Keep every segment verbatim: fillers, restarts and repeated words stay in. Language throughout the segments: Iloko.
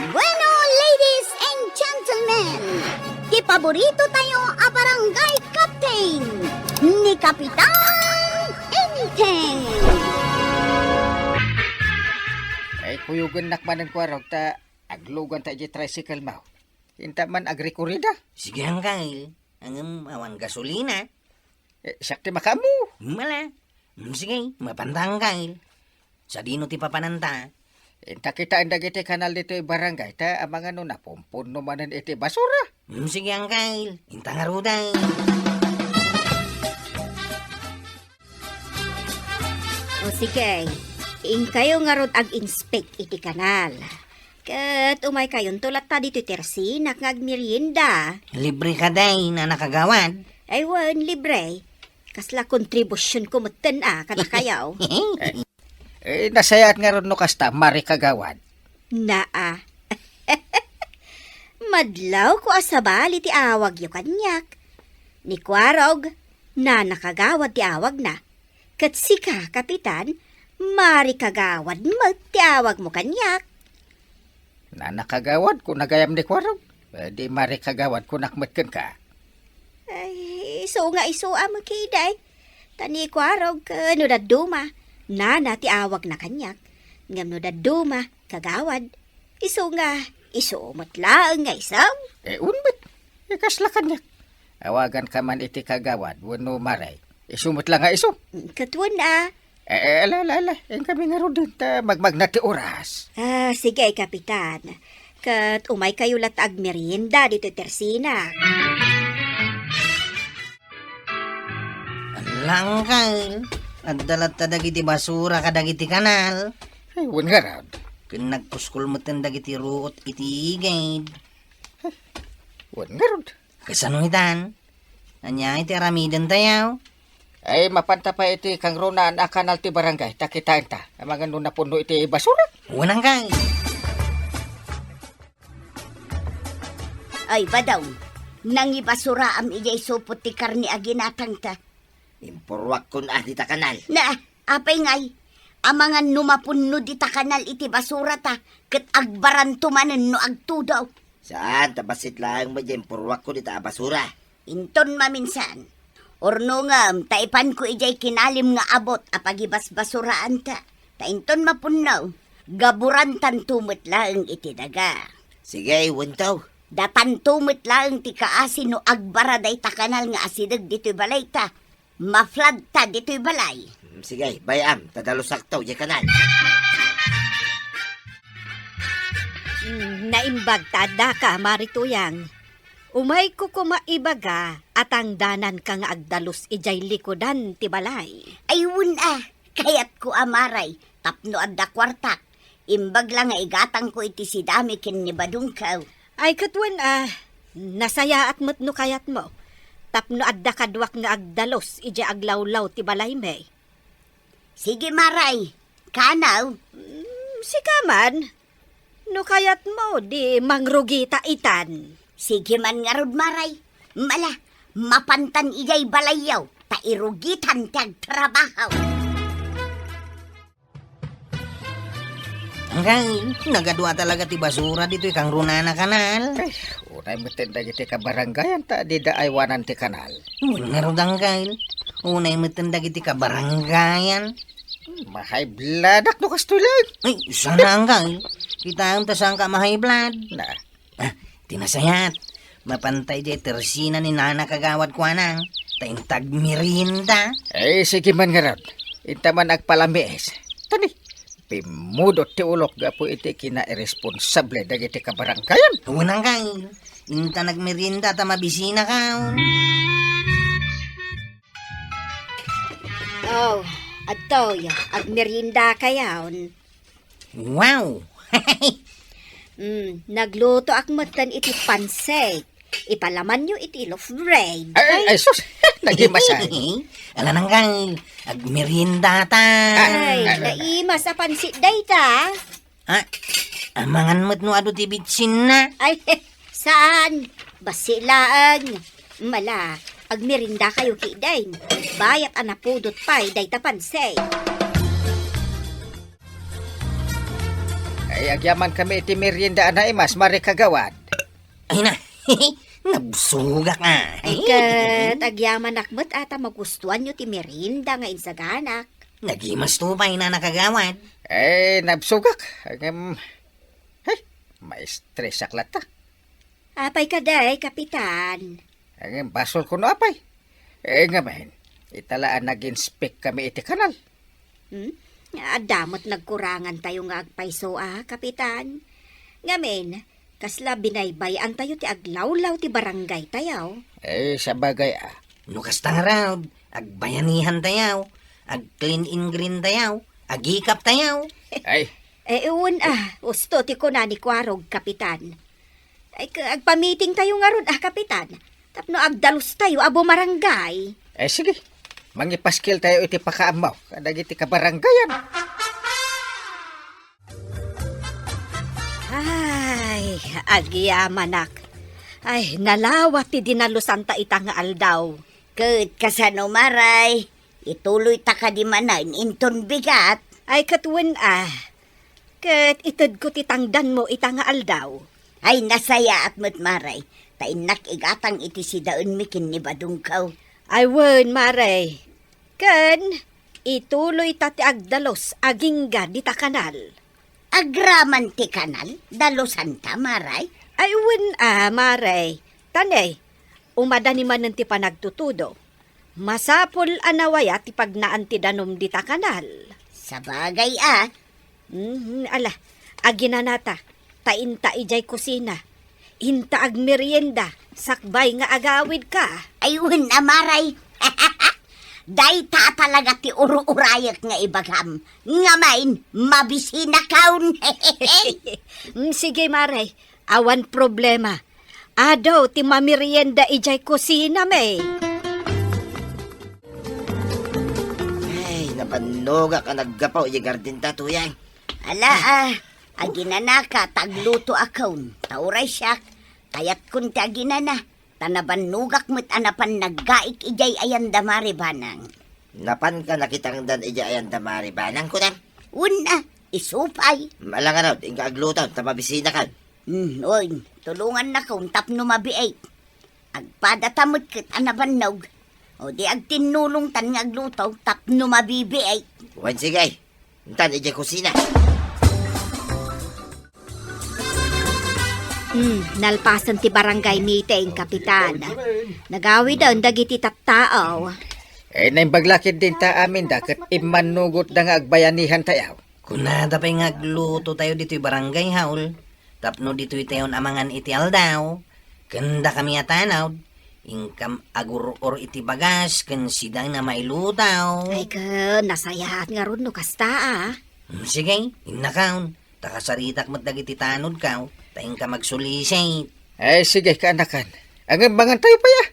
Bueno, ladies and gentlemen, ti paborito tayo a barangay captain, ni Kapitan Anything. Ay, kuyogennak manen, Kuarog, ta aglugan ta iti tricycle mo. Inta man agrikurida. Sige, Angkel. Ngem awan gasolina. Eh, siak ti makaammo. Mala. Mm, sige, mapanta, Angkel. Sadino ti papananta? Inta kitaen dagiti kanal ditoy barangay, ta amangan no napumpunno manen iti basura. Mm, sige, Angkel. Inta ngaruden. O sige, inkayo ngarud ag-inspect iti kanal. Ket umaykayonto latta ditoy tersinak nga agmerienda. Libre ka, day, nana kagawad? Ay wen, libre. Kasla kontribusyonko metten a kadakayo. Eh, eh, nasayaat ngarud no kasta, Mari Kagawad. Naa. Madlawko a sabali ti awagyo kaniak. Ni Kuarog, Nana Kagawad ti awagna. Ket sika, Kapitan, Mari Kagawad met ti awagmo kaniak. Nana Kagawad, kuna gayam ni Kuarog. Eh, di Mari Kagawad, kunak met kenka. Ay, isu nga isu a met kidi. Ta ni Kuarog, eh, no dadduma, Nana ti awagna kaniak. Ngem no dadduma, Kagawad. Isu nga, isu met laeng nga isu. Eh, unbet. Eh, kasla kaniak. Awaganka man iti Kagawad, wenno Mari. Isu met la nga isu. Ket wen a. Eh, eh, ala, ala, ala. Inkami ngaruden ta magmagna ti oras. Ah, sige, Kapitan. Ket umaykayo latta agmerienda ditoy tersinak. Ala, Angkel, adda latta dagiti basura kadagiti kanal. Ay, wen ngarud. Ken nagkuskol metten dagiti ruot iti igid. Ay, wen ngarud. Kasano itan? Ania iti aramidentayo? Ay, mapanta pay iti kangrunaan a kanal ti barangay, ta kitaenta. Amangan no napunno iti basura. Wen, Angkel. Ay, Badong, nangibasuraam idiay supot ti karne a ginatangta. Impurruakkon a dita kanal. Na, apay ngay, amangan no mapunno dita kanal iti basurata, ket agbaranto manen no agtudo. Saan, ta bassit laeng met diay impurruakko dita a basura. Inton maminsan, urnongem ta ipanko idiay kinalim nga abut a pagibasbasuraanta. Ta inton mapunno, gaburantanto met laeng iti daga. Sige, iwento. Datanto met laeng ti kaasi no agbara dayta kanal nga asideg ditoy balayta. Mafladta ditoy balay. Mm, sige, bay-am, ta dalusakto diay kanal. Mm, naimbag ta addaka, Mari Tuyang. Umayko koma ibaga a tangdananka nga agdalus idiay likudan ti balay. Ay, wen a, kayatko a Mari, tapno adda kuartak. Imbag la nga igatangko iti sidami ken ni Badongko. Ay, ket wen a, nasayaat met no kayatmo. Tapno adda kaduak nga agdalus idiay aglawlaw ti balaymi. Sige, Mari. Kanaw? Mm, sika man. No kayatmo, di mangrugita itan. Sige man ngarud, Mari. Mala, mapantan idiay balayyo, ta irugitan ti agtrabaho. Angkel, nagadua talaga ti basura ditoy kangrunaan a kanal. Ay, unay metten dagiti kabarangayan ta dida aywanan ti kanal. Wen ngarud, Angkel. Unay metten dagiti kabarangayan. Mahaybladak no kastoy laeng. Ay, sana, Angkel. Kitaem ta saanka mahayblad. Na. Ah, ti nasayaat. Mapanta idiay tersina ni Nana Kagawad kuana, ta inta agmerienda. Eh, sige man ngarud. Inta man agpalamiis. Tani, pimmudot ti ulok gapu iti kinairesponsable dagiti kabarangayan. Wen, Angkel. Inta nagmerienda ta mabisinaka. Oh, adtoy, agmeriendakayon. Wow! Mm, naglutoak metten iti pansit. Ipalamanyo iti loaf bread. Ay, ay, ay, sus! Nagimasan. Ala, Angkel, agmeriendata. Ay, naimas a pansit dayta. Ah, amangan met no adu ti bitsinna. Ay, saan? Bassit laeng. Mala, agmeriendakayo ketdin. Bayat a napudot pay dayta pansit. Ay, agyamankami iti merienda a naimas, Mare Kagawad. Ay na, nabsogak a. Ay, ket agyamanak met a ta magustuanyo ti merienda nga insaganak. Nagimasto pay, Nana Kagawad. Ay, nabsogak. Ngem, ay, maestresak latta. Apay kadi, Kapitan? Ngem, basol kuno, apay. Eh, ngamin, ita la a nag-inspect kami iti kanal. Hmm? Adda met nagkurangan tayo nga agpayso a, Kapitan. Ngamin, kasla binaybay-an tayo ti aglawlaw ti barangay tayo. Eh, sabagay a. No kasta ngarud, agbayanihan tayo, ag-clean and green tayo, agikap tayo. Ay. Eh, wen a, usto ti kuna ni Kuarog, Kapitan. Ay, ka-, agpamiting tayo ngarud a, Kapitan. Tapno agdalus tayo a bumarangay. Eh, sige. Mangipaskil tayo iti pakaammo kadagiti kabarangayan. Ay, agyamanak. Ay, nalawa ti dinalosanta ita nga aldaw. Ket kasano, Maray? Ituloyta kadi manen inton bigat? Ay, ket wen a. Ket itedko ti tangdanmo ita nga aldaw. Ay, nasayaat met, Maray, ta innak igatang iti sidaenmi ken ni Badongko. Ay, wen, Maray. Ken ituloyta ti agdalus agingga dita kanal. Agraman ti kanal? Dalusanta, Maray? Ay, wen a, Maray. Ta ne, umadani manen ti panagtutudo. Masapul a nawaya ti pagnaan ti danum dita kanal. Sabagay a. Mhm, ala, aginanata, ta inta idiay kusina. Inta agmerienda, sakbay nga agawidka. Ay, wen a, Maray. Dayta talaga ti ur-urayek nga ibagam. Ngamin, mabisinakon. Mm, sige, Maray. Awan problema. Adu ti mamerienda idiay kusinami. Ay, nabannogak a naggapu idiay gardenta, Tuyang. Ala, a, aginanaka, ta aglutoakon. Ta uray siak, kayatkon ti aginana. Ta nabannogak met a napan naggaik idiay ayanda, Mari Banang. Napanka nakitangdan idiay ayanda, Mari Banang, kunam? Wen a, isu pay. Ala ngarud, inka agluto, ta mabisinakon. Hmm, oy, tulongannakon tapno mabiit. Agpadata met ket a nabannog. O di agtinnulongtan nga agluto tapno mabibiit. Wen, sige. Intan idiay kusina. Hmm, nalpasen ti barangay meeting, Kapitan. Nagawiden dagiti tattao. Eh, naimbag la ketdin ta aminda ket immannugotda nga agbayanihan tayo. Kunada pay nga agluto tayo ditoy barangay hall, tapno ditoy tayon amangan iti aldaw, ken dakami a tanod, inkam agur-or iti bagas ken sida nga mailutaw. Ay, ken nasayaat ngarud no kasta, a. Hmm, sige, innakon. Ta kasaritak met dagiti tanodko, ta inka magsulisit. Ay, sige, kaanakan. Ngem mangan tayo pay, a.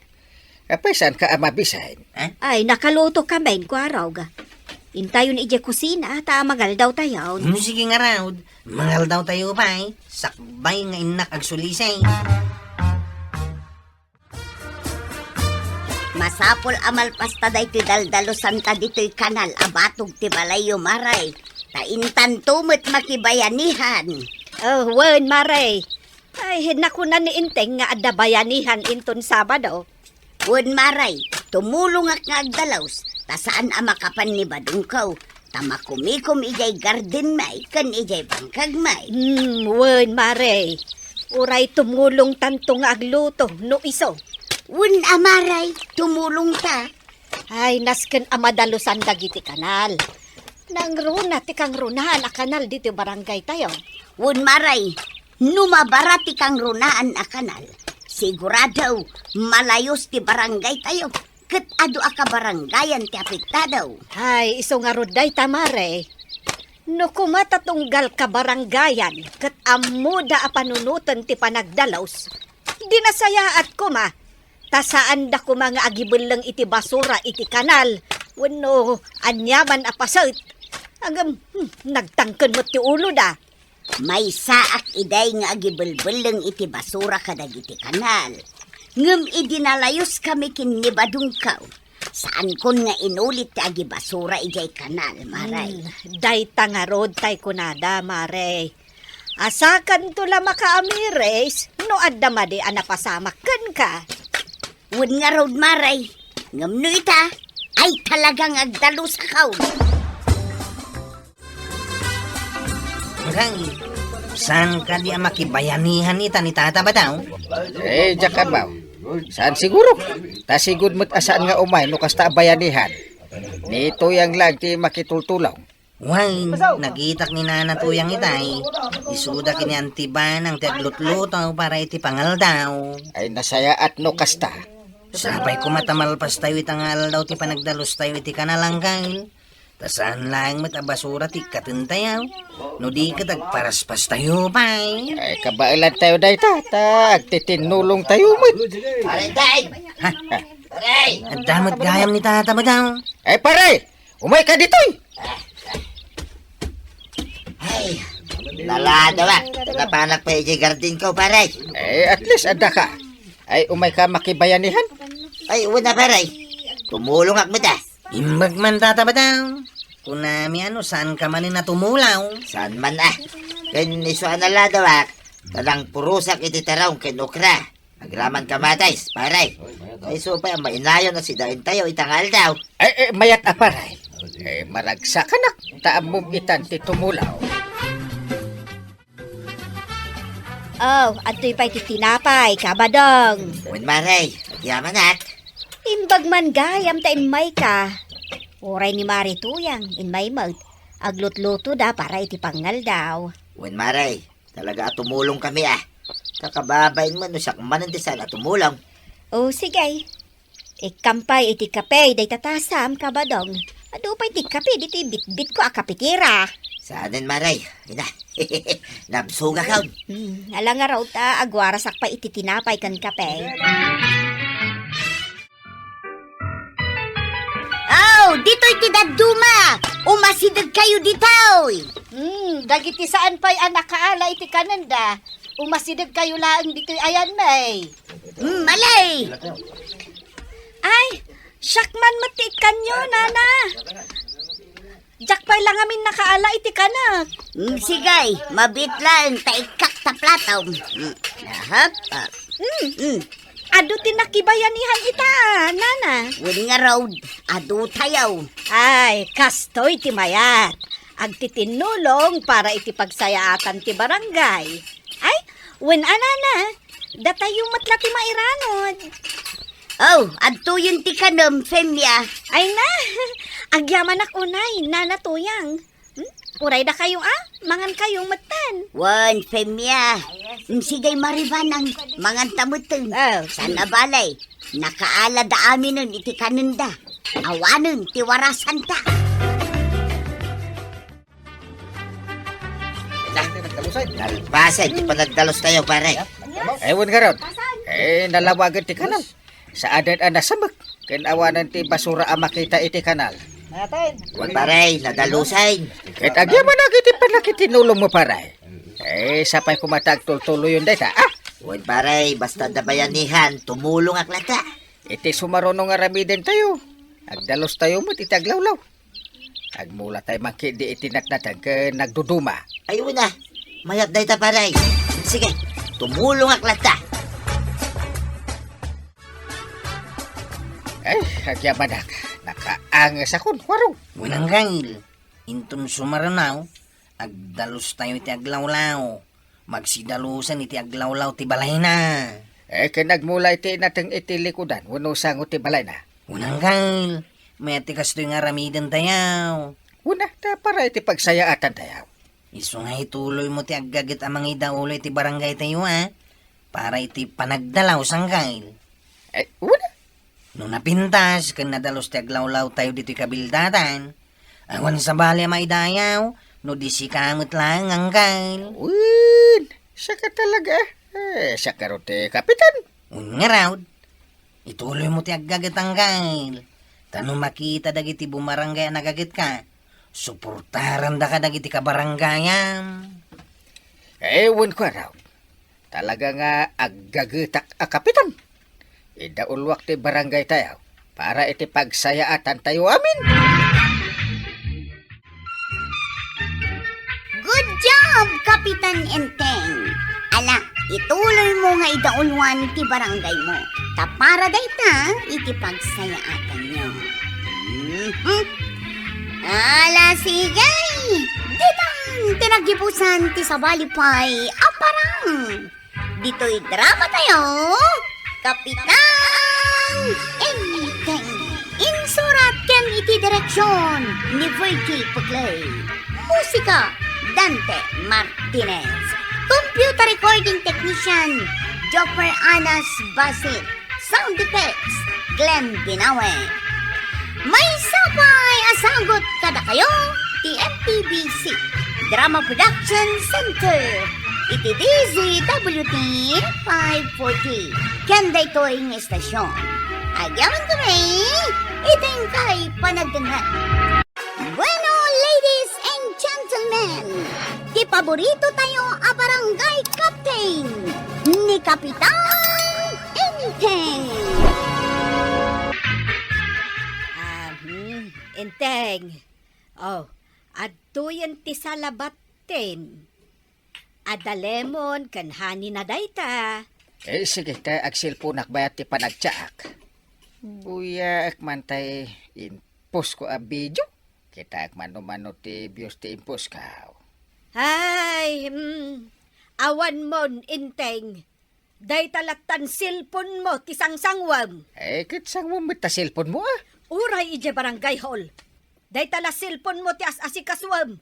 Apay, saanka a mabisin? Ha? Ay, nakaluto kami, Kuarog. Intayon idiay kusina, ta mangaldaw tayo. Hmm, sige ngarud. Mangaldaw tayo pay. Sakbay nga innak agsulisit. Masapul a malpasta daytoy daldalusanta ditoy kanal a batog ti balayyo, Maray. Ta intanto met makibayanihan. Oh, wen, Maray. Ay, nakuna ni Enteng nga adda bayanihan inton Sabado. Wen, Maray, tumulongak nga agdalus, ta saan a makapan ni Badongko. Ta makumikom idiay gardenmi ken idiay bangkagmi. Hmm, wen, Maray. Uray tumulongtanto nga agluto, no isu. Wen a, Maray, tumulongta. Ay, nasken a madalusan dagiti kanal. Nangruna ti kangrunaan a kanal ditoy barangay tayo. Wen, Maray, no mabara ti kangrunaan a kanal, sigurado malayus ti barangay tayo. Ket adu a kabarangayan ti apektado. Hay, isu ngarud dayta, Mare. No koma ta tunggal kabarangayan ket ammoda a panunoten ti panagdalus, di nasayaat koma, ta saanda koma nga agibelleng iti basura iti kanal wenno aniaman a paset. Ngem, hmm, nagtangken met ti uloda. Maysaak idiay nga agibelbelleng iti basura kadagiti kanal. Ngem idi nalayuskami ken ni Badongko, saankon nga inulit ti agibasura idiay kanal, Mare. Hmm, dayta ngarud tay kunada, Mare. Asakanto la makaamiris no adda madi a napasamak kenka. Wen ngarud, Mare, ngem no ita, ay talagang agdalusakon. Kay, saan kadi a makibayanihan ita ni Tata Badaw? Eh, diak ammo. Saan siguro? Ta sigud met a saan nga umay no kasta a bayanihan. Ni Tuyang lang ti makitultulong. Wen, nakitak ni Nana Tuyang itay. Isuda ken ni Anti Banang ti aglutluto para iti pangaldaw. Ay, nasayaat no kasta. Sapay koma ta malpastayo ita nga aldaw ti panagdalustayo iti kanal, Angkel. Ta saan laeng met a basura ti ikkatentayo. No di ket agparaspastayo pay. Ay, kabaelantayo dayta, ta agtitinnulongtayo met. Pare, tay! Ha? Pare! Adda met gayam ni Tata Badaw. Ay, pare! Umayka ditoy! Ay, naladaw, ah. Napanak pay idiay gardenko, pare. Eh, at least, adda ka. Ay, umayka makibayanihan? Ay, wen a, pare. Tumulongak met, ah. Imbag man, Tata Badaw. Kunami a no saanka manen a tumulong. Saan man, ah. Ken isu a naladawak, ta nangpurosak iti terong ken okra. Agraman kamatis, pare. Ay, isu pay a mainayon a sidaentayo ita nga aldaw. Eh, eh, mayat a, pare. Eh, maragsakanak, ta ammom itan ti tumulong. Oh, adtoy pay ti tinapay, Kabadong. Wen, Mare, agyamanak. Imbag man gayam ta immayka. Uray ni Mare Tuyang, immay met. Aglutlutoda para iti pangaldaw. Wen, Mare, talaga a tumulongkami, ah. Kakababain met no siak manen ti saan a tumulong. Oh, sige. Ikkam pay iti kape dayta tasam, Kabadong. Adu pay ti kape ditoy bitbitko a kapetera. Saanen, Mare. Ina. Nabsogakon. Hmm, ala ngarud ta agwarasak pay iti tinapay ken kape. Aw, ditoy ti dadduma. Umasidegkayo ditoy. Hmm, dagiti saan pay a nakaala iti kanenda. Umasidegkayo laeng ditoy ayanmi. Hmm, malay. Ay, siak man met ti ikkanyo, nana. Diak pay la ngamin nakaala iti kanek. Hmm, sige, mabiit laeng ta ikkak ta platom. Hmm, ahap, ah. Hmm. Hmm. Adu ti nakibayanihan ita, nana. Wen ngarud, adutayo. Ay, kastoy ti mayat. Agtitinnulong para iti pagsayaatan ti barangay. Ay, wen a, nana, datayo met la ti mairanod. Oh, adtoyen ti kanem, Femia. Ay na, agyamanak unay, Nana Tuyang. Hmm? Uray dakayo a, mangankayo metten. Wen, Femia. Mm, sige, Mare Banang, manganta metten. Oh. Saan a bale, nakaalada aminen iti kanenda. Awanen ti warasanta. Nalpasen ti panagdalustayo, pare. Ay, wen ngarud. Eh, nalawagen ti kanal. Saanen a nasamek. Ken awanen ti basura a makita iti kanal. Wen, pare, nadalusen. Ket agyamanak iti pannakitinnulongmo, pare. Eh, sapay koma ta agtultuloyon dayta, ah? Wen, pare, basta adda bayanihan, tumulongak latta. Iti sumaruno nga aramidentayo, agdalustayo met iti aglawlaw. Agmulatay man ketdi iti natnateng ken nagduduma. Ay, wen a. Mayat dayta, pare. Sige, tumulongak latta. Ay, agyamanak. Nakaangesakon, warong. Wen, Angkel, inton sumaruno, agdalustayo iti aglawlaw. Magsidalusen iti aglawlaw ti balayna. Eh, ken agmula iti nateng iti likudan wenno sango ti balayna. Wen, Angkel, mayat ti kastoy nga aramidentayo. Wen a, ta para iti pagsayaatantayo. Isu nga ituloymo ti aggaget a mangidaulo iti barangaytayo, a, para iti panagdalaw, Angkel. Eh, wen a. No napintas ken nadalus ti aglawlawtayo ditoy kabildatan, awan sabali a maidayaw no di sika met laeng, Angkel. Wen, siaka talaga. Eh, siak ngarud ti kapitan. Wen ngarud, ituloymo ti aggaget, Angkel. Ta no makita dagiti bumaranggay a nagagetka, suportarandaka dagiti kabaranggayam. Eh, wen ko, ngarud. Talaga nga aggagetak a kapitan. Idauloak ti barangaytayo para iti pagsayaatantayo amin. Good job, Kap Kapitan Enteng, ala, ituloy mo nga idauluan ti barangay mo. Ta para dayta iti pagsayaatanyo. Mhm. Ala, sige! Ditan ti naggibusan ti sabali pay a parang. Ditoy drama tayo, Kapitan Enteng. Insurat ken iti direksyon ni Virgie Puglay. Musika, Dante Martinez. Computer recording technician, Jopper Anas Basit. Sound effects, Glenn Binawe. Maysa pay a sagut kadakayo ti M P B C Drama Production Center iti D Z W T five forty. Ken daytoy nga istasyon, agyamankami iti inkay panagdengngeg. Bueno, ladies and gentlemen, ti paborito tayo a barangay captain, ni Kapitan Enteng. Ah, hmm, Enteng. Oh, adtoyen ti salabatten. Ada lemon ken honey na dayta. Eh, sige, ta agselponak bayat ti panagtsaak. Buyaak man tay imposko a video. Kitaak mano-mano ti views ti imposko. Ay, mm, awan mon, Enteng. Dayta lattan cellphone mo ti sangsangwem. Eh, ket sangwem met ta cellphone mo, ah. Uray idiay barangay hall. Dayta la cellphone mo ti as-asikasuem.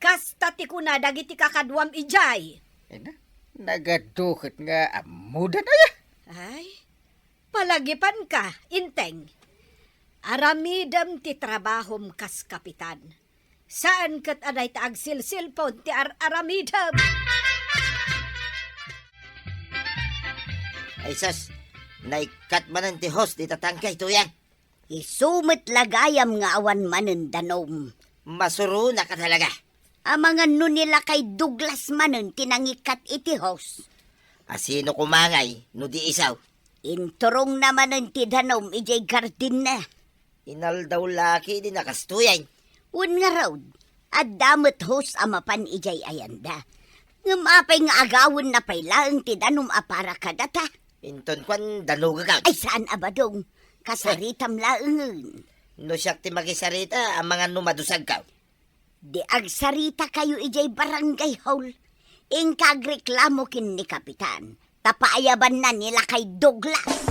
Kasta ti kuna dagiti kakaduam idiay. Ay na, nagadu ket nga ammodan aya. Ay, palagipanka, Enteng. Aramidem ti trabahom kas kapitan. Saan ket a dayta agsilsilpon ti ar-aramidem. Ay sus, naikkat manen ti host dita tangkay, Tuyang. Isu met la gayam nga awan manen danum. Masuronak a talaga. Amangan no ni Lakay Douglas manen ti nangikkat iti host. A sino koma ngay no di isu? Inturongna manen ti danum idiay gardenna. Inaldaw la ketdi a kastoyen. Wen ngarud, adda met host a mapan idiay ayanda. Ngem apay nga agawenna pay laeng ti danum a para kadata? Inton kuan, danugak. Ay, saan a badong. Kasaritam laengen. No siak ti makisarita, amangan no madusagka. Di agsarita kayo idiay barangay hall. Inka agreklamo ken ni Kapitan. Ta paayabanna ni Lakay Douglas.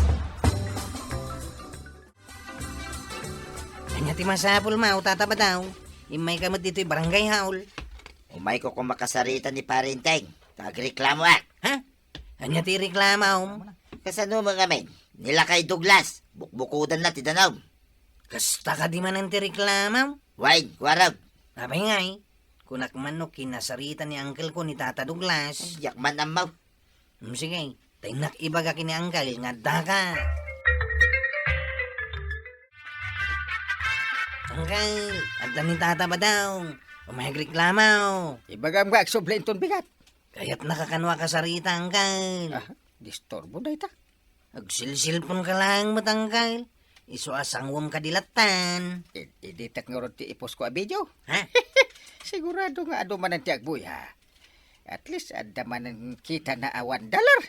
Ania ti masapul, Maw, Tata Badaw? Immayka met ditoy barangay hall. Umayko koma kasarita ni Pare Enteng. Ta agreklamoak. Ha? Ania ti reklamom? Kasano man ngamin? Ni Lakay Douglas, bukbukodanna ti danum. Kasta kadi manen ti reklamom? Wen, kuarog. Apay ngay, kunak man no kinasarita ni uncle ko ni Tata Douglas. Ay, diak man ammo. Hmm, sige, ta innak ibaga ken ni uncle nga addaka. Uncle, adda ni Tata Badaw. Umayag reklamo. Ibagam nga agsubli inton bigat. Kayatnaka kano a kasarita, uncle. Ah, disturbo dayta. Agsilsilpon ka laeng met, uncle. Isu a sangwem kadi lattan. I-, iditak ngarud ti iposko a video. Ha? Sigurado nga adu manen ti agbuya. At least, adda manen kita na a one dollar.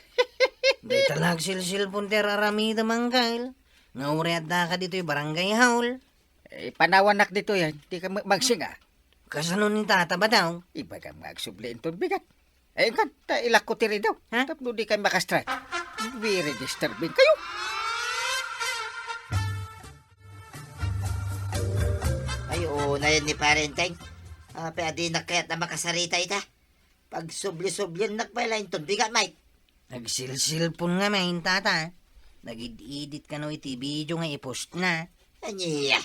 Dayta la agsilsilpon ti ar-aramidem, uncle. Nga uray addaka ditoy barangay hall. Eh, panawanak ditoy, ah. Di ka ma-, magsinga. Kasano ni Tata Badaw? Ibagam nga agsubli inton bigat. Eh, kan, ta ilakko ti ridaw. Ha? Tapno di kayo makastrike. Very disturbing kayo. Ay, oo, na yan ni Pare Enteng. Apay a dinak kayat a makasarita ita. Pagsubli-subliennak pay la inton bigat, Mike. Agsilsilpon ngamin, Tata. Nagid-edit kano iti video nga i-post na. Ania?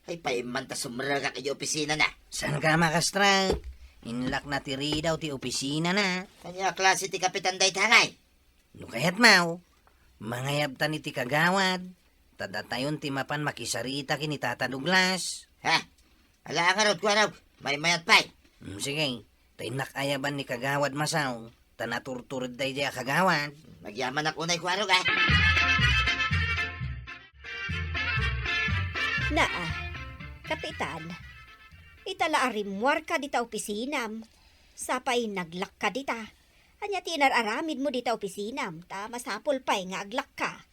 Ay, paimman ta sumrekak iti opisina na. Saan ka makastrike? Inlak na ti ridaw ti opisina na. Ania a klase ti kapitan dayta ngay? No kayat, Maw, mangayabtan iti kagawad, ta datayon ti mapan makisarita ken ni Tata Douglas. Ha? Ala, ngarud, kuarog. Maymayat pay. Hmm, sige. Ta innak ayaban ni Kagawad Masaw, ta naturtured daydiay a kagawad. Magyamanak unay, kuarog, ah. Naa, Kapitan, ita la a rimmuarka dita opisinam. Sapay naglakka dita. Ania ti inar-aramidmo dita opisinam, ta masapul pay nga aglakka?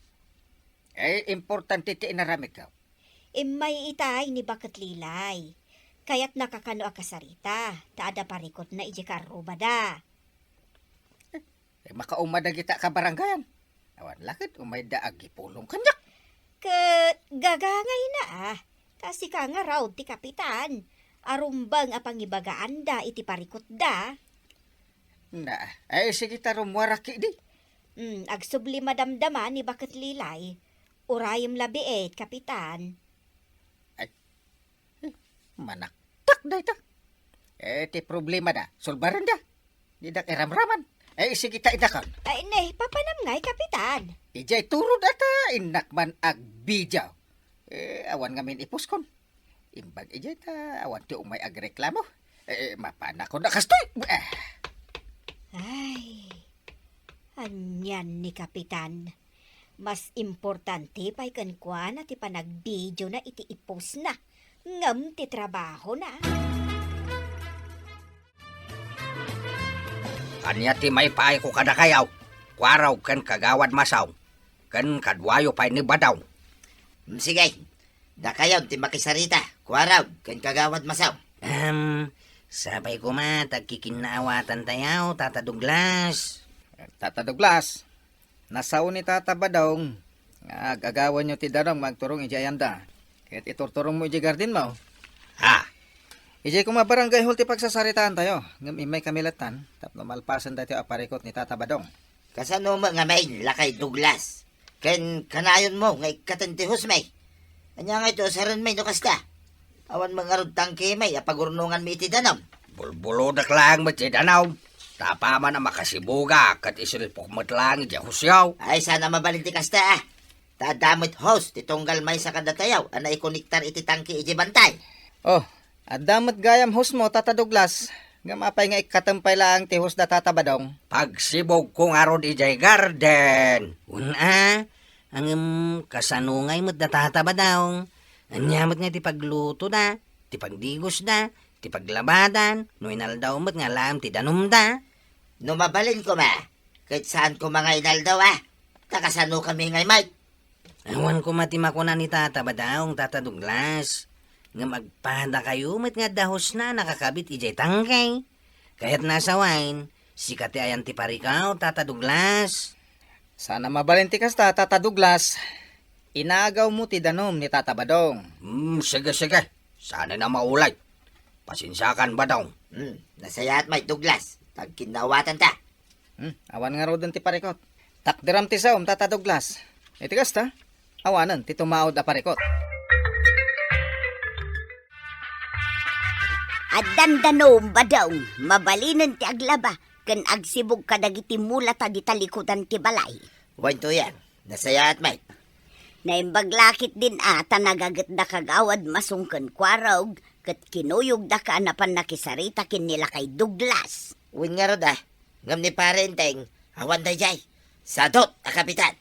Eh, importante ti inaramidko. Immay itay ni Baket Lilay. Kayatna kakano a kasarita, ta adda parikutna idiay karrubada. Eh, makauma dagita kabarangayan. Awan la ket umayda agipulong kaniak. Ket gagangayna, ah. Ta sika ngarud ti kapitan. Arumbeng a pangibagaanda iti parikutda. Na, ay, sige ta rummuaraki di. Hmm, agsubli madamdama ni Baket Lilay. Urayem labiit, kapitan. Ay, eh, manaktak dayta. Eh, ti problemada, sulbarenda. Didak iramraman. Eh, sige ta idakon. Ay, ne, papanam ngay, kapitan. Idiay turod ata, innak man agbidiaw. Eh, awan ngamin ipuskon. Imbag idiay ta, awan ti umay agreklamo. Eh, mapanakon a kastoy. Eh. Ay, anian ni kapitan. Mas importante pay kenkuana ti panagbidiona iti ipusna, ngem ti trabahona. Ania ti maipaayko kadakayo, Kuarog ken Kagawad Masaw, ken kaduayo pay ni Badong? Mm, sige, dakayon ti makisarita, Kuarog ken Kagawad Masaw. Ahem, sapay koma ta agkikinnaawatantayo, Tata Douglas. Tata Douglas, nasao ni Tata Badong nga ag-agawanyo ti danum nga agturong idiay ayanda. Ket iturturongmo idiay gardenmo. Ha? Idiay koma barangay hall ti pagsasaritaantayo, ngem immaykami lattan tapno malpasen daytoy a parikut ni Tata Badong. Kasano met ngamin, Lakay Douglas? Ken kanayonmo nga ikkaten ti hosmi. Ania ngay ti usarenmi no kasta? Awan met ngarud tangkemi a pagurnonganmi iti danum. Bulbulodek laeng met ti danum. Ta apaman a makasibugak ket isilpok met laeng idiay hosyo. Ay, saan a mabalin ti kasta, ah. Ta adda met hose ti tunggal maysa kadatayo a naikonektar iti tangke idiay bantay. Oh, adda met gayam hosemo, Tata Douglas. Ngem apay nga ikkatem pay laeng ti hose da Tata Badong? Pagsibugko ngarud idiay garden. Wen a, ngem kasano ngay met da Tata Badong? Ania met nga ti paglutoda, ti pagdigosda, ti paglabadan, no inaldaw met nga alaem ti danumda? No mabalin koma, ket saan koma nga inaldaw, ah. Ta kasanokami ngay met? Awan koma ti makuna ni Tata Badong, Tata Douglas. Ngem agpadakayo met nga adda hosna a nakakabit idiay tangke. Kayatna a sawen, sika ti ayan ti parikut, Tata Douglas. Saan a mabalin ti kasta, Tata Douglas. Inagawmo ti danum ni Tata Badong. Hmm, sige, sige. Saan a maulay. Pasensiakan, Badong. Hmm, nasayaat met, Douglas. Ta agkinnaawatanta. Hmm, awan ngaruden ti parikut. Takderam ti saom, Tata Douglas. Iti kasta, awanen ti tumaud a parikut. Addan danum, Badong, mabalinen ti aglaba ken agsibug kadagiti mulata dita likudan ti balay. Wen, Tuyang, nasayaat met. Naimbag la ketdin a ta nagaget da Kagawad Masong ken Kuarog ket kinuyogdaka a napan nakisarita ken ni Lakay Douglas. Wen ngarud, ah. Ngem ni Pare Enteng, awan daydiay. Sadut a kapitan.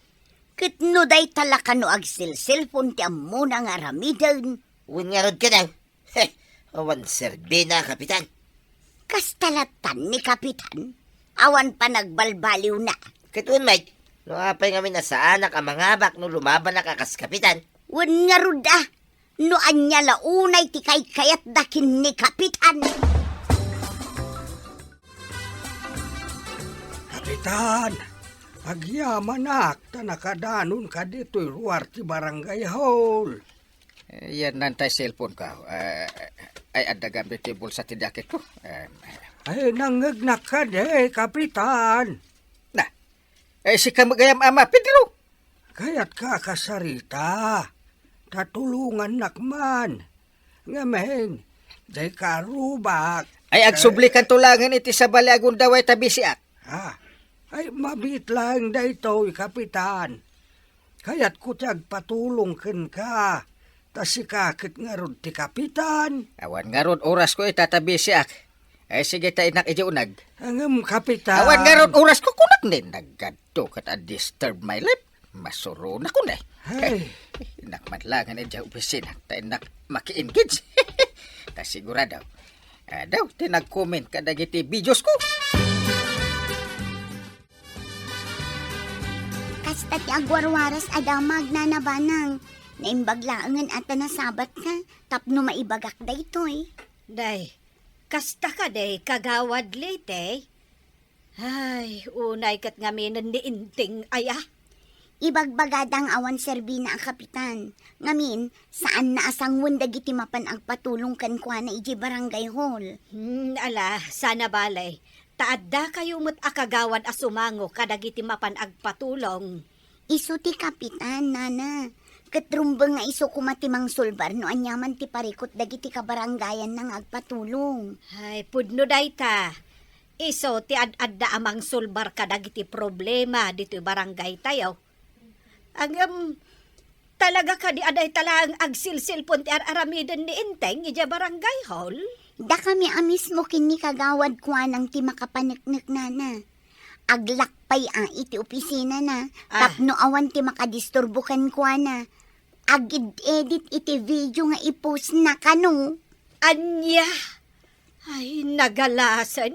Ket no dayta la kano agselselpon ti ammona nga aramiden? Wen ngarud kano. He, awan serbina, Kapitan. Kasta lattan ni Kapitan? Awan panagbalbaliwna. Ket wen met, no apay ngamin a saanak a mangabak no lumabanak a kas Kapitan? Wen ngarud a, no ania la unay ti kaykayatda ken ni Kapitan. Kapitan, agyamanak ta nakadanonka ditoy ruar ti barangay hall. Eh, yan na tay cellphone ko. Eh, ay, adda gayam ti bulsa ti jacket ko. Eh, Ay, nangngegnak kadi, Kapitan. Na, eh, sika met gayam ama, Pedro. Kayatka a kasarita, ta tulongannak man. Ngamin, dayka arubak. Ay, agsublikanto laengen iti sabali a gundaway ta bisiak. Ah, ay, mabiit laeng daytoy, Kapitan. Kayatko ti agpatulong kenka, ta sika ket ngarud ti kapitan. Awan ngarud orasko ita ta bisiak. Ay, sige ta innak idiay uneg. Ngem, Kapitan. Awan ngarud orasko, kunak ni naggadto ket a disturb my life. Masuronakon, eh. Ay. Innak man laengen idiay opisina, ta innak maki-engage. Ta sigurado, Adaw ti nag-comment kadagiti videos ko. Kasta ti agwarwaras a damag, Nana Banang. Naimbag laengen a ta nasabatka tapno maibagak daytoy. Day, kasta kadi, Kagawad Liti? Ay, unay ket ngaminen ni Enteng aya? Ibagbagada nga awan serbina a kapitan. Ngamin, saanna a sanguen dagiti mapan agpatulong kenkuana idiay barangay hall. Hmm, ala, sana bale. Ta addakayo met a kagawad a sumango kadagiti mapan agpatulong. Isu ti kapitan, Nana. Ket rumbeng nga isu koma ti mangsulbar no aniaman ti parikut dagiti kabarangayanna nga agpatulong. Ay, pudno dayta. Isu ti ad-adda a mangsulbar kadagiti problema ditoy barangaytayo. Ngem, talaga kadi a dayta laeng agsilsilpon ti ar-aramiden ni Enteng idiay barangay hall? Dakami a mismo ken ni Kagawad Kuanang ti makapaneknek, Nana. Aglak pay a iti opisinana, Ah. tapno awan ti makadisturbo kenkuana. Aged-edit iti video nga i-postna kano. Ania? Ay, nagalasen.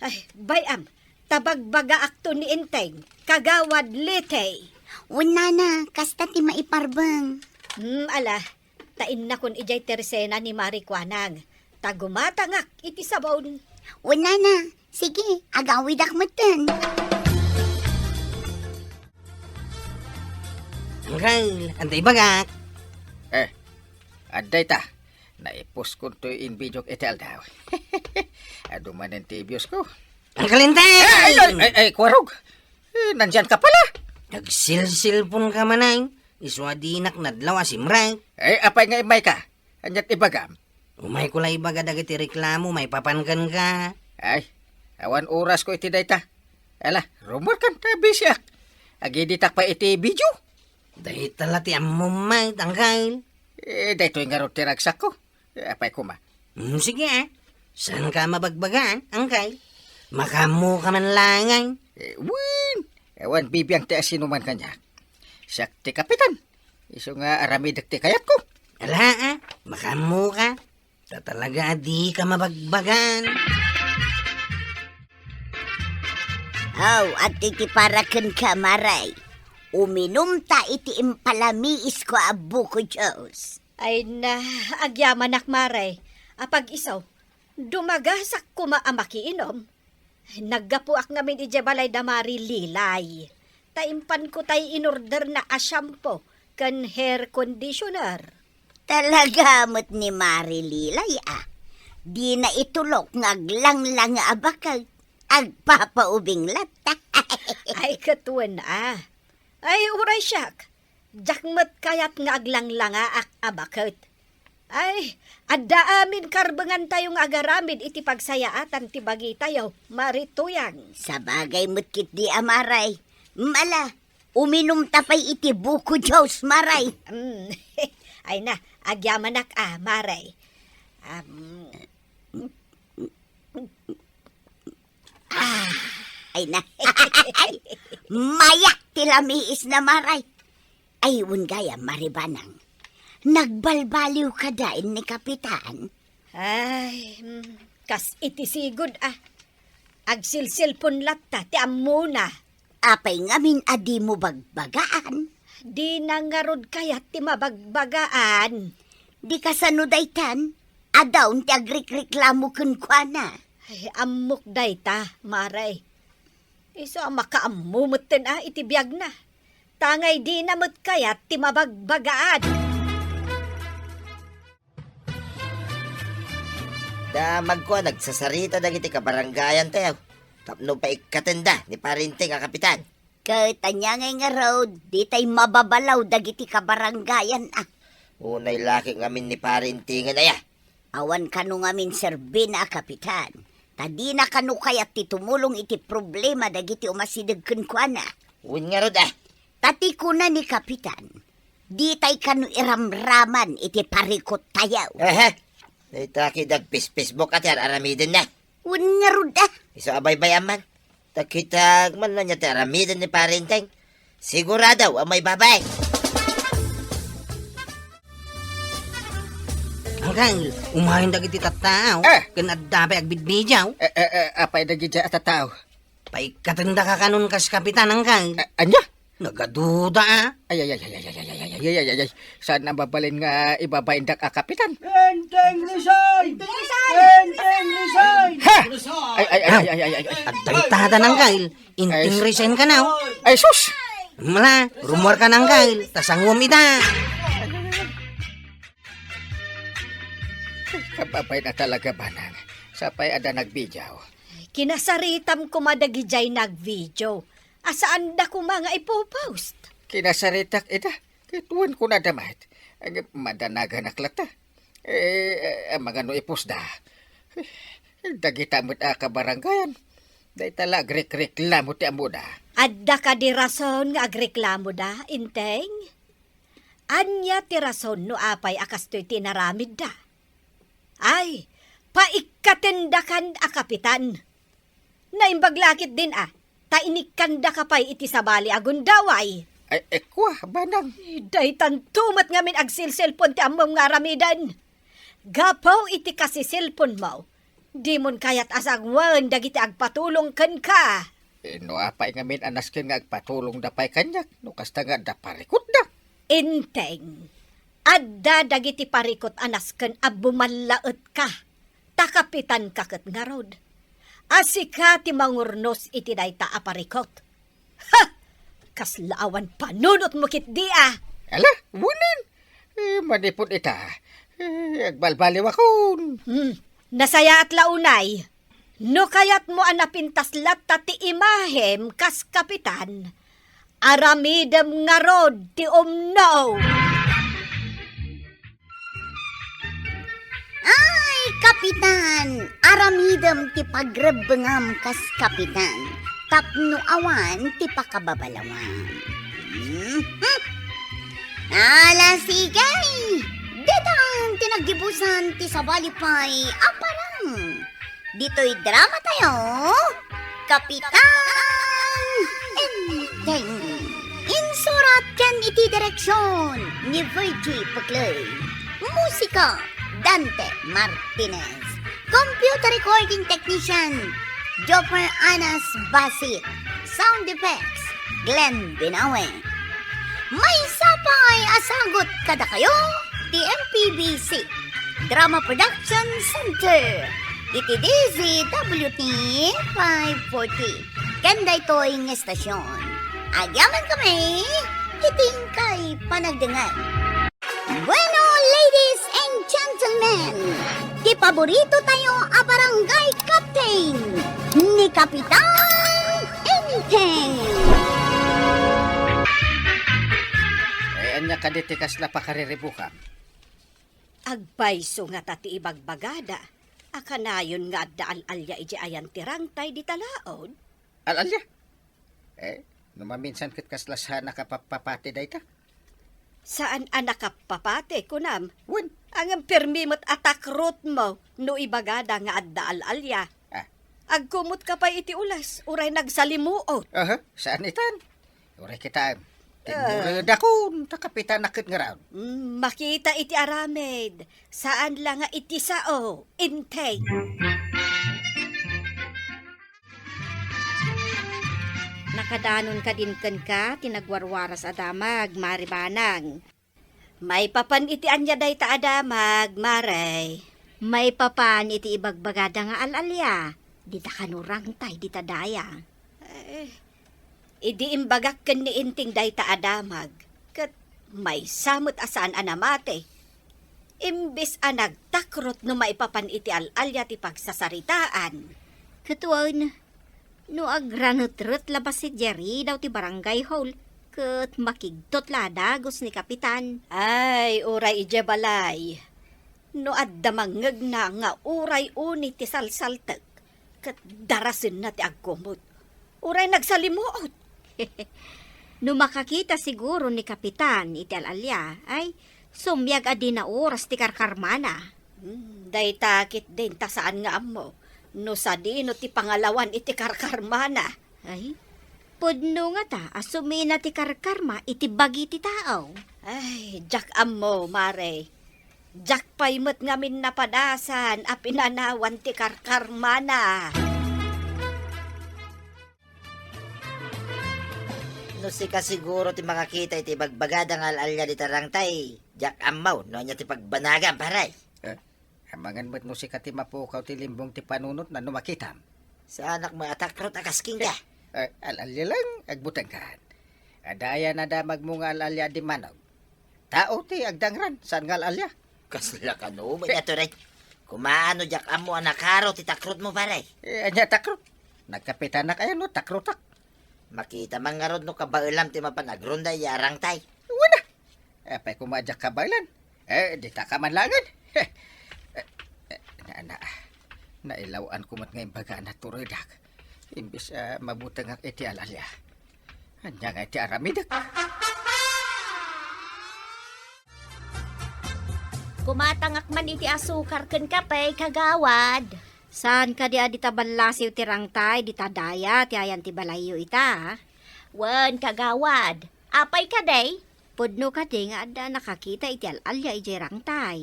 Ay, bay-am, ta bagbagaakto ni Enteng, Kagawad Liti. Wen, Nana, kasta ti maiparbeng. Hmm, ala, ta innakon idiay tersena ni Mari Kuanang. Ta gumatangak iti sabon. Wen, Nana, sige, agawidak metten. Angkel, adda ibagak. Eh, adda ita. Naiposkon toy in videok iti aldaw. Adu manen ti views ko. Angkel Enteng! Ay, ay, ay, ay, Kuarog! Eh, nandiyan ka pala? Nagsilsilpon ka man ay. Isu a dinak nadlaw a simrek. Eh, apay nga immay ka? Aniat ibagam? Umayko la ibaga dagiti reklamo maipapan kenka. Ay, awan orasko iti dayta. Ala, rumor kan ta bisiak. Agiditak pa iti video. Dayta la ti ammom met, angkel. Eh, daytoy ngarud ti ragsakko. Eh, apay koma. Hmm, sige, ah. Saanka mabagbagaan, angkel? Makaammoka man laeng. Eh, wen. Awan bibiang ti asinoman kaniak. Siak ti kapitan. Isu nga aramidek ti kayatko. Ala, ah. Makaammoka. Ta talaga a dika mabagbagaan. Aw, adtoy ti para kenka, Mari. Uminumta iti impalamiisko a buko juice. Ay na, agyamanak, Mari. Apag-isu, dumagasak koma a makiinum. Naggapuak ngamin idiay balay da Mari Lilay. Ta impanko tay inorderna a shampoo ken hair conditioner. Talaga met ni Mari Lilay, ah. Dina itulok nga aglanglang nga abaket. Agpapaubing latta. Ay, ket wen, ah. Ay, uray siak. Diak met kayat nga aglanglangaak a baket. Ay, adda amin karbengantayo nga agaramid iti pagsayaatan ti bagitayo, Mari Tuyang. Sabagay met ketdi a, Mari. Mala, uminumta pay iti buko juice, Mari. Mm. Ay na, agyamanak a, Mari. Am, Ah, ay na. Mayak ti lamiisna, Mari. Ay, wen gayam, Mari Banang. Nagbalbaliw kadi ni Kapitan? Ay, mm, kas iti sigud, ah. Agsilsilpon latta ti ammona. Apay ngamin a dimo bagbagaan? Dina ngarud kayat ti mabagbagaan. Di kasano daytan? Adda ti agrikreklamo kenkuana. Ay, ammok dayta, Mari. Isu a makaammo metten a iti biagna. Tangay dina met kayat ti mabagbagaan. Damagko a nagsasarita dagiti kabarangayantayo tapno paikkatenda ni Pari Enteng a kapitan. Ket ania ngay ngarud, ditay mababalaw dagiti kabarangayan a. Unay laki ngamin ni Pari Enteng aya. Awan kano ngamin serbina a kapitan, ta dina kano kayat ti tumulong iti problema dagiti umasideg kenkuana. Wen ngarud a. Ta ti kuna ni Kapitan, ditay kano iramraman iti parikuttayo. Aha. Dayta ket agpis-Facebook a ti ar-aramidenna. Wen ngarud a. Isu a baybay-am man. Ta kitak man ania ti aramiden ni Pari Enteng. Sigurado a maibabay. Angkel, umayen dagiti tattao. Eh! Ken adda pay agbidbidiaw. Eh, eh, eh, apay dagiti a tattao? Paikkatendaka kanon kas kapitan, angkel. Eh, ania? Nagaduda, a. Ay, ay, ay, ay, ay, ay, ay, ay, ay, ay, ay, ay, ay. Saan a mabalin nga ibabaindak a kapitan? Enteng resign! Enteng resign! Ha! Ay, ay, ay, ay, ay, ay, ay. Adda ita, angkel. Enteng resign ka na, o. Ay, sus! Mala, rumuarka na, angkel. Ta sanguem ita. Kababain a talaga, Banang. Sapay adda nagbidiaw. Kinasaritam koma dagidiay nagbidiaw. A saanda koma nga ipopost. Kinasaritak ida, ket wen kunada met, ag-, madanaganak latta. Eh, eh, amangan no ipostda. Eh, dagita met a kabarangayan, dayta la agrekreklamo ti ammoda. Adda kadi rason nga agreklamoda, Enteng? Ania ti rason no apay a kastoy ti inaramidda? Ay, paikkatendakan a kapitan. Naimbag la ketdin a, ta inikkandaka pay iti sabali a gundaway. Ay, eh, kua, Banang. Daytanto met ngamin agselselpon ti ammom nga aramiden. Gapu iti kasiselponmo, dimon kayat a sanguen dagiti agpatulong kenka. Eh, no apay ngamin a nasken nga agpatulongda pay kaniak, no kasta nga adda parikutda? Enteng, adda dagiti parikut a nasken a bumallaetka, ta kapitanka ket ngarud. A sika ti mangurnos iti dayta a parikut. Ha! Kasla awan panunotmo ketdi a. Ala, wen. Eh, manipud ita, eh, agbalbaliwakon. Hmm, nasayaat la unay. No kayatmo a napintas latta ti imahem kas kapitan, aramidem ngarud ti umno. Ay, kapitan, aramidem ti pagrebbengam kas kapitan tapno awan ti pakababalawam. Mhm. Ala, sige! Ditan ti naggibusan ti sabali pay a parang. Ditoy drama tayo, Kapitan Enteng. Insurat ken iti direksyon ni Virgie Puclay. Musika, Dante Martinez. Computer recording technician, Jopper Anas Basit. Sound effects, Glenn Binawe. Maysa pay a sagut kadakayo ti M P B C Drama Production Center iti D Z W T five forty. Ken daytoy nga estasyon, agyamankami iti inkay panagdengngeg. Bueno, ladies and gentlemen, ti paborito tayo a barangay captain, ni Kapitan Enteng. Eh, ania kadi ti kasla pakariribukam? Agpayso ngata ti ibagbagada a kanayon nga adda al-alia idiay ayan ti rangtay dita laud. Al-alia? Eh, no maminsan ket kasla saan a nakapappapati dayta? Saan a nakappapati, kunam? Wen. Ngem permi met a takrotmo no ibagada nga adda al-alia. Ah. Agkumotka pay iti ules, uray nagsalimuot. Aha, saan itan? Uray kitaem. Ah. Tinmuredakon, ta kapitanak ket ngarud. Mm, makita iti aramid. Saan la nga iti sao, Enteng. Nakadanon kadin kenka ti nagwarwaras a damag, Mare Banang. Maipapan iti ania dayta a damag, Mare? Maipapan iti ibagbagada nga al-alia, dita kano rangtay dita daya. Eh, idi imbagak ken ni Enteng dayta a damag, ket maysa met a saan a namati. Imbes a nagtakrot no maipapan iti al-alia ti pagsasaritaan. Ket wen, no agranetret la bassit diay ridaw ti barangay hall, ket makigtot la a dagus ni Kapitan. Ay, uray idiay balay. No adda mangngegna nga uray uni ti salsaltek, ket darasenna ti agkumot. Uray nagsalimuot. No makakita siguro ni Kapitan iti al-alia, ay, sumiag a di naoras ti karkarmana. Hmm, dayta ketdin ta saan nga ammo no sadino ti pangalawan iti karkarmana. Ay, pudno ngata a sumina ti karkarma iti bagi ti tao. Ay, diak ammo, Mare. Diak pay met ngamin napadasan a pinanawan ti karkarmana. No sika siguro ti makakita iti ibagbagada nga al-alia dita Rangtay, diak ammo no ania ti pagbanagam, pare. Eh, amangan met no sika ti mapukaw ti limbong ti panunotna no makitam. Saanak met a takrot a kas kenka. Eh, eh, al-alia lang, agbutengkan. Adda aya nadamagmo nga al-alia a dimmanog? Tao ti agdangran, saan nga al-alia. Kasla kano met atoy. Kumaano diak ammo a nakaro ti takrotmo, pare? Eh, ania takrot? Nagkapitanak aya no takrotak? Makita man ngarud no kabaelam ti mapan agronda idiay Rangtay. Wen a. Apay koma a diak kabaelan? Eh, dita ka man laengen. Eh, eh, na, na, nailaw-an ko met nga imbaga a naturedak. Imbes a mabutengak iti al-alia. Ania nga iti aramidek? Kumatangak man iti asukar ken kape, kagawad. Saan kadi a dita ballasiw ti Rangtay, dita daya ti ayan ti balayyo ita? Wen, kagawad. Apay kadi? Pudno kadi nga adda a nakakita iti al-alia idiay Rangtay?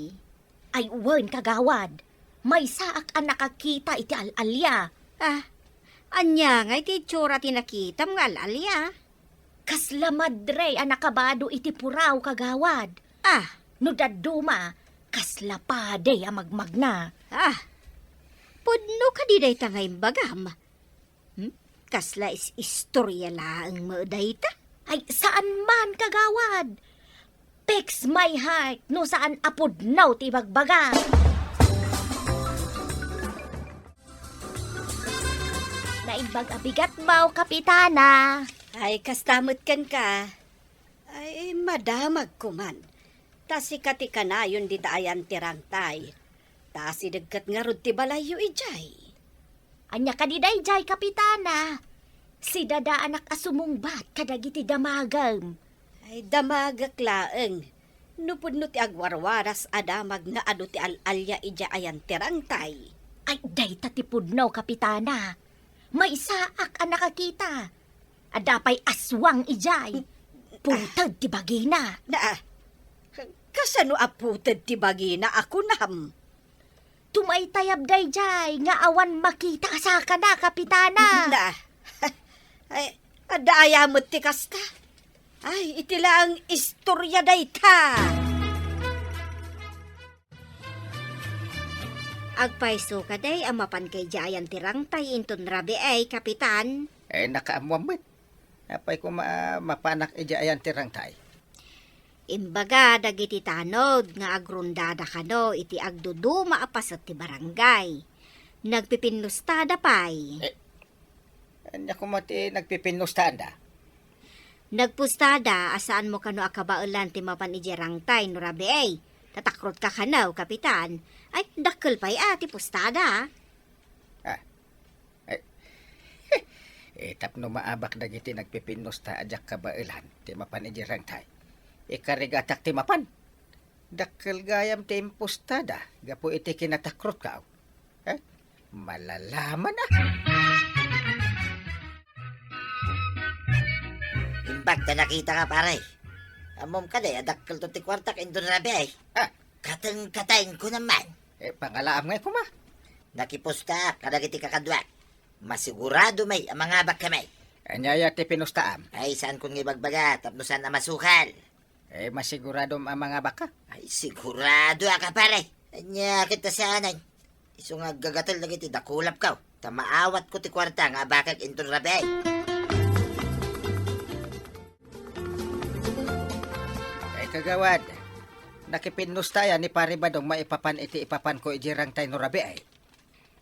Ay, wen, kagawad. Maysaak a nakakita iti al-alia. Ah, ania ngay ti itsura ti nakitam nga al-alia? Kasla madre a nakabado iti puraw, kagawad. Ah. No dadduma, kasla padi a magmagna. Ah, pudno kadi dayta nga imbagam? Hmm? Kasla is-istorya laeng met dayta? Ay, saan man, kagawad. Fix my heart no saan a pudno ti ibagbaga. Naimbag a bigat mo, Kapitana. Ay, kasta met kenka. Ay, madamagko man. Ta sika ti kanayon dita ayan ti Rangtay. Ta asideg ket ngarud ti balayyo idiay. Ania kadi daydiay, Kapitana? Sidadaanak a sumungbat kadagiti damagem. Ay, damagek laeng. No pudno ti agwarwaras a damag nga adu ti al-alia idiay ayan ti Rangtay. Ay, dayta ti pudno, Kapitana. Maysaak a nakakita. Adda pay aswang idiay. Puted ti bagina. Na, kasano a puted ti bagina a kunam? Tumaytayab daydiay nga awan makita a sakana, Kapitana. Na, ay, adda aya met ti kasta? Ay, iti laeng istorya dayta. Agpayso kadi a mapanka idiay ayan ti Rangtay inton rabii, Kapitan? Eh, nakaammoam met. Apay koma a mapanak idiay ayan ti Rangtay? Imbaga dagiti tanod nga agrondada kano iti agduduma a paset ti barangay. Nagpipinnustada pay. Eh, ania koma ti nagpipinnustaanda? Nagpustada a saanmo kano a kabaelan ti mapan idiay Rangtay no rabii. Tatakrotka kano, Kapitan. Ay, dakkel pay a ti pustada. Ah. Ay. Eh, tapno maabak dagiti nagpipinnusta a diak kabaelan ti mapan idiay Rangtay, ikarigatak ti mapan. Dakkel gayam ti impustada gapu iti kinatakrotko. Eh? Malalaman a. Imbag ta nakitaka, pare. Ammom kadi a dakkelto ti kuartak inton rabii. Ah. Kateng-katengko naman. Eh, pangalaam ngay koma. Nakipustaak kadagiti kakaduak. Masigurado may a mangabak kami. Ania aya ti pinustaam? Ay, saan kon nga ibagbaga, tapno saan a masukal. Eh, masigurado a mangabakka? Ay, sigurado a ka, pare. Ania ket ta saanen? Isu nga aggagatel dagiti dakulapko, ta maawatko ti kuarta nga abakek inton rabii. Ay, kagawad, nakipinnusta aya ni Pare Badong maipapan iti ipapanko idiay Rangtay no rabii?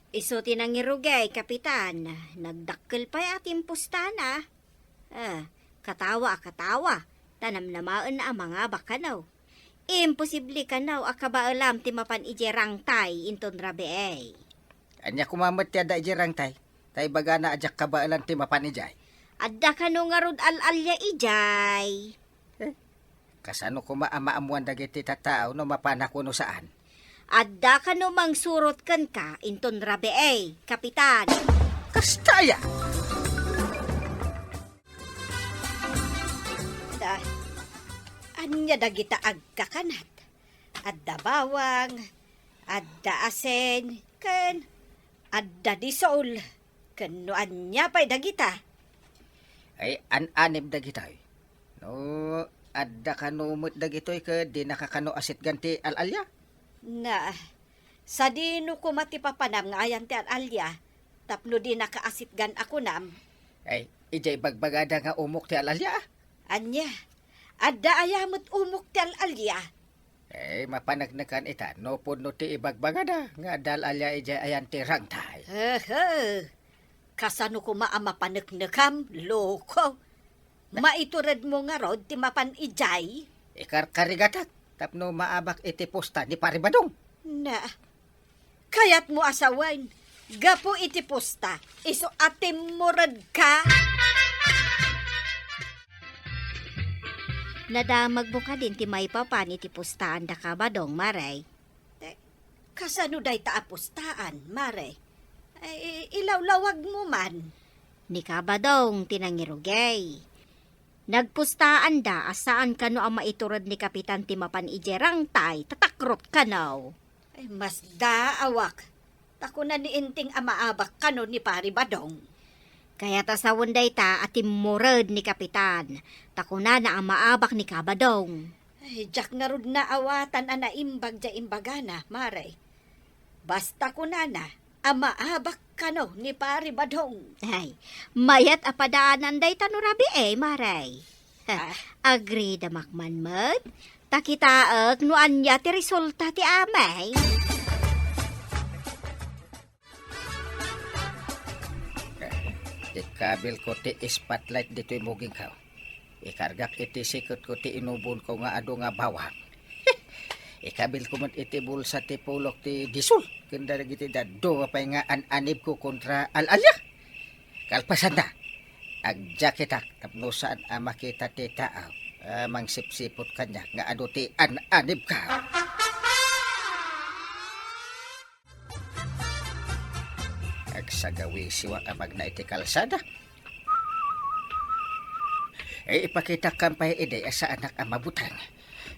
Isu ti nangirugi, Kapitan. Nagdakkel pay a ti impustana. Ah, katawa a katawa, ta namnamaenna a mangabak kano. Imposible kano a kabaelam ti mapan idiay Rangtay inton rabii. Ania koma met ti adda idiay Rangtay? Ta ibagana a diak kabaelan ti mapan idiay. Adda kano ngarud al-alia idiay? Eh, kasano koma a maammuan dagiti tattao no mapanak wenno saan? Adda kano mangsurot kenka inton rabii, Kapitan? Kasta aya! Da, ania dagita agkakanat? Adda bawang, adda asin, ken adda disol, ken no ania pay dagita. Ay, an-anib dagitoy. No, adda kano met dagitoy ket dinaka kano asitgan ti al-alia? Na, sadino koma ti papanam nga ayan ti al-alia tapno dinaka asitgan a kunam? Ay, idiay bagbagada nga umok ti al-alia, a? Ania? Adda aya met umok ti al-alia? Eh, mapaneknekan ita no pudno ti ibagbagada nga adda al-alia idiay ayan ti rangtay. Hehe. Kasano koma a mapaneknekam, loko? Maituredmo ngarud ti mapan idiay? Ikarkarigatak tapno maabak iti pusta ni Pari Badong. Na, kayatmo a sawen, gapu iti pusta, isu a timmuredka? Nadamagmo kadin ti maipapan iti pustaan da Kabadong, Mare? Eh, kasano dayta a pustaan, Mare? Eh, ilawlawagmo man. Ni Kabadong ti nangirugay. Nagpustaanda a saan kano a maitured ni Kapitan ti mapan idiay rangtay, tatakrot kano. Ay, masdaawak. Ta kuna ni Inting a maabak kano ni Pari Badong. Kayat a sawen dayta a timmured ni Kapitan, ta kunana a maabak ni Kabadong. Ay, diak ngarud naawatan a naimbag diay imbagana, Mare. Basta kunana a maabak kano ni Pari Badong. Ay, mayat a padaanan dayta no rabii, Mare. Ah. Agridamak man met, ta kitaek no ania ti resulta ti amay. Ikabilko ti spotlight ditoy mugingko. Ikargak iti siketko ti inubonko nga adu nga bawang. Ikabilko met iti bulsa ti pulok ti disol ken dagiti dadduma pay nga an-anibko kontra al-alia. Kalpasanna, agdiakitak tapno saan a makita ti taaw a mangsipsiput kaniak nga adu ti an-anibko. Agsagawisiwak a magna iti kalsada. Eh, ipakitakan pay idi a saanak a mabuteng.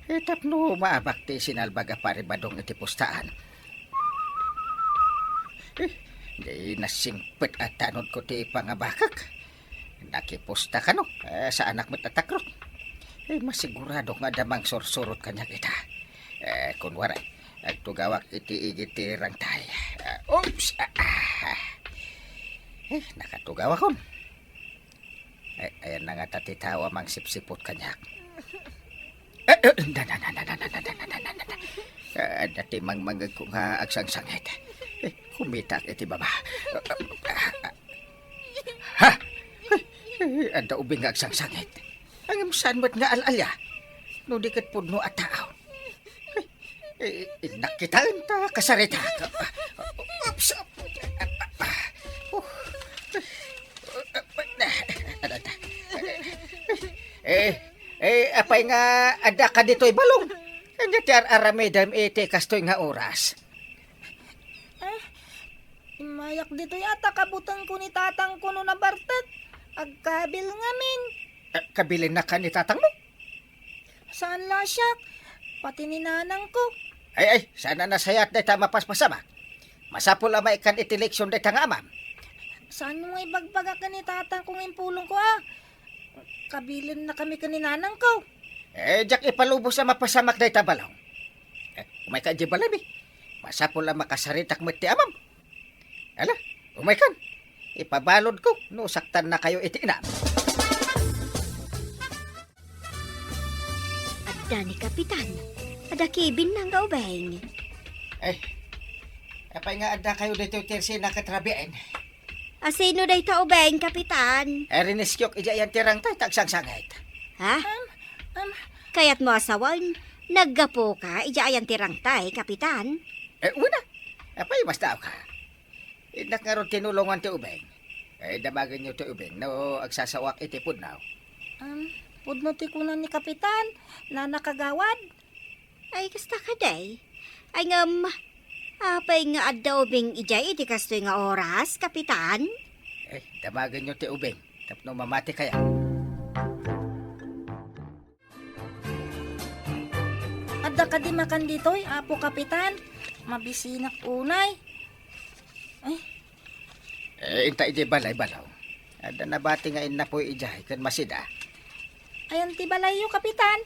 Eh, tapno maabak ti sinalbag a Pari Badong iti pustaan. Eh, di nasingpet a tanodko ti ipangabakak. Nakipusta kano, eh, saanak met a takrot. Eh, masigurado nga adda mangsursurot kaniak ita. Eh, kunwari, agtugawak iti igid ti rangtay. Ah, oops! Ah, ah. Eh, nakatugawakon. Eh, ayan na nga ta ti tao a mangsipsiput kaniak. Eh, eh, na, na, na. Ah, adda ti mangmangegko nga agsangsangit. Eh, kumitak iti baba. Ha? Eh, eh, adda ubing nga agsangsangit. Ngem saan met nga al-alia? No di ket pudno a tao. Eh, eh, nakitaen ta kasaritak. Oops. Oh. Eh, eh, apay nga adda ka ditoy balong? Ania ti ar-aramidem iti kastoy nga oras? Ah, immayak ditoy a ta kabutengko ni tatangko no nabartek. Agkabil ngamin. Eh, kabilinnak ni tatangmo? Saan la siak, pati ni nanangko. Ay, ay, saan a nasayaat dayta a mapaspasamak. Masapul a maikkan iti leksion dayta nga amam. Saan mo nga ibagbaga ken ni tatangko nga impulongko a? Kabilinnakami ken ni nanangko. Eh, diak ipalubos a mapasamak dayta balong. Eh, umayka idiay balaymi. Masapul a makasaritak met ti amam. Ala, umaykan. Ipabaludko no saktannakayo iti inam. Adda ni Kapitan. Adda kibin nga ubeng. Eh, apay nga adda kayo ditoy tersena ket rabiin? Asino dayta ubeng, Kapitan? Eh, riniskiok idiay ayan ti rangtay, ta agsangsangit. Ha? Um, um. Kayatmo a sawen, naggapuka idiay ayan ti rangtay, Kapitan? Eh, una. Apay, masdaawka? Innak ngarud tinulongan ti ubeng. Eh, damagenyo ti ubeng no agsasaoak iti pudno. Um, pudno ti kuna ni Kapitan, Nana Kagawad? Ay, kasta kadi. Ay, ngem, apay nga adda ubing idiay iti kastoy nga oras, Kapitan? Eh, damagenyo ti ubing tapno mamatikayo. Adda Kadi makan ditoy, Apo Kapitan. Mabisinak unay. Ay. Eh, inta idiay balay, balaw. Adda nabati nga innapoy idiay ken masida. Ayan ti balayyo, Kapitan.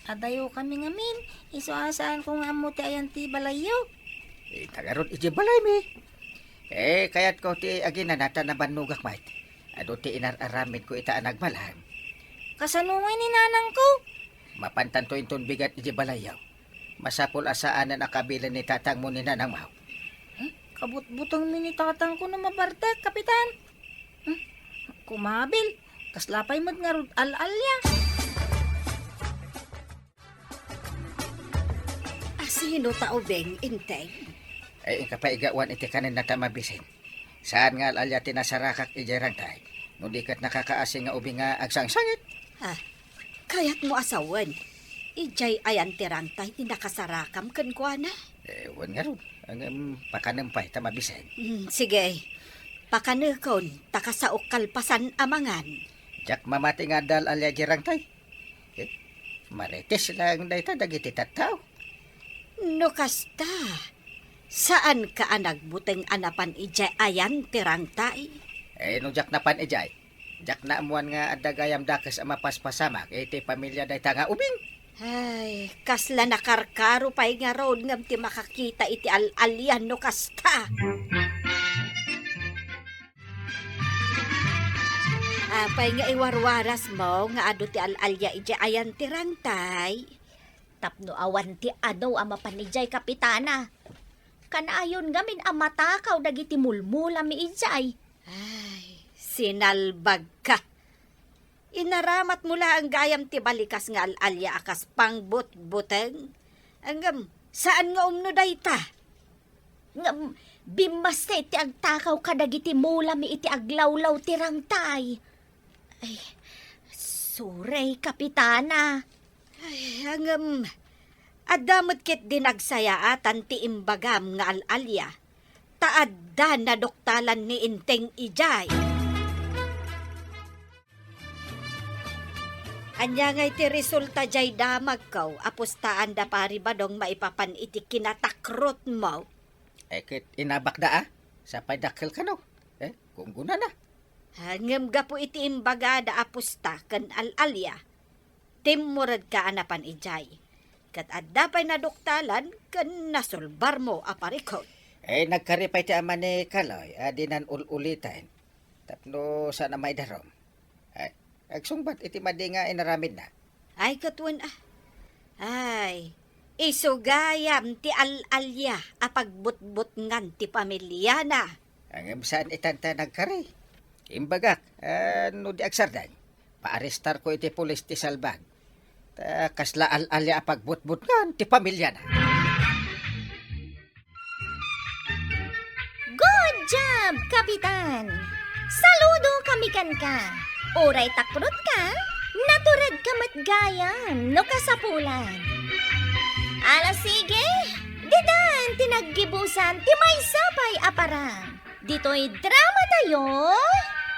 Adayo kami ngamin. Isu a saanko nga ammo ti ayan ti balayyo. Inta ngarud idiay balaymi. Eh, kayatko ti aginana ta nabannogak met. Adu ti inar-aramidko ita a nagbalang. Kasano ngay ni nanangko? Mapantanto inton bigat idiay balayyo. Masapul a saanen a kabilen ni tatangmo ni nanangmo. Hmm? Kabutbutengmi ni tatangko no mabartek, Kapitan. Hmm? Kumabil, kasla pay met ngarud al-alia. A sino ta ubing, Enteng? Ay, inka pay igawan iti kanenna ta mabisin. Saan nga al-alia ti nasarakak idiay rangtay? No di ket nakakaasi nga ubing nga agsangsangit. Ah, kayatmo a sawen, idiay ayan ti rangtay ti nakasarakam kenkuana? Eh, wen ngarud. Ngem, pakanem pay ta mabisin. Hmm, sige. Pakanekon, ta kasaok kalpasan a mangan. Diak mamati nga adda al-alia idiay rangtay. Eh, marites laeng dayta dagiti tattao. No kasta, saanka a nagbuteng a napan idiay ayan ti rangtay? Eh, no diak napan idiay, diak naammoan nga adda gayam dakes a mapaspasamak iti pamilia dayta nga ubing. Ay, kasla nakarkaro pay ngarud ngem ti makakita iti al-alia no kasta. Apay nga iwarwarasmo nga adu ti al-alia idiay ayan ti rangtay? Tapno awan ti adu a mapan idiay, Kapitana. Kanaayon ngamin a matakaw dagiti mulmulami idiay. Ay, sinalbagka. Inaramatmo laeng gayam ti balikas nga al-alia a kas pangbutbuteng. Ngem, saan nga umno dayta? Ngem, bimmaste ti agtakaw kadagiti mulami iti aglawlaw ti rangtay. Ay, sorry, Kapitana. Ay, ngem, adda met ketdi nagsayaatan ti imbagam nga al-alia, ta adda naduktalan ni Enteng idiay. Ania ngay ti resulta diay damagko a pustaanda, Pari Badong, maipapan iti kinatakrotmo? Eh, ket inabakda a, sapay dakkel kano. Eh, gunggonana. Ah, ngem gapu iti imbagada a pusta ken al-alia, timmuredka a napan idiay. Ket adda pay naduktalan ken nasulbarmo a parikut. Eh, nagkari pay ti ama ni Kaloy a dinan ul-uliten tapno saan a maidarum. Ay, agsungbat iti madi nga inaramidna. Ay, ket wen a. Ay, isu gayam ti al-alia a pagbutbutngan ti pamiliana. Ngem saan itan ta nagkari. Imbagak, ah, no di agsardeng, paarestarko iti pulis ti salbag. Ta kasla al-alia a pagbutbutngan ti pamiliana. Good job, Kapitan! Saludo kami kenka. Uray takrotka, naturedka met gayam no kasapulan. Ala sige, ditan ti naggibusan ti maysa pay a parang. Ditoy drama tayo,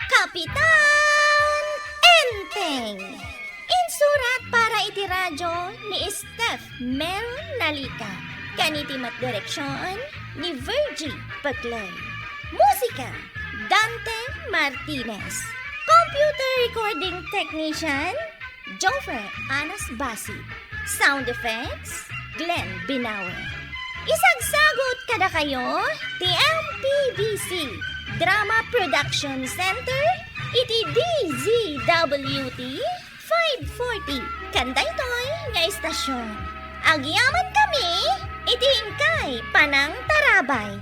Kapitan Enteng. Insurat para iti radyo ni Steph Meron Nalica. Ken iti met direksion ni Virgie Paglen. Musika, Dante Martinez. Computer recording technician, Joffer Anas Basi. Sound effects, Glenn Binawer. Isagsagut kadakayo ti M P B C Drama Production Center iti D Z W T five forty, ken daytoy nga istasyon. Agyaman kami iti inkay panangtarabay.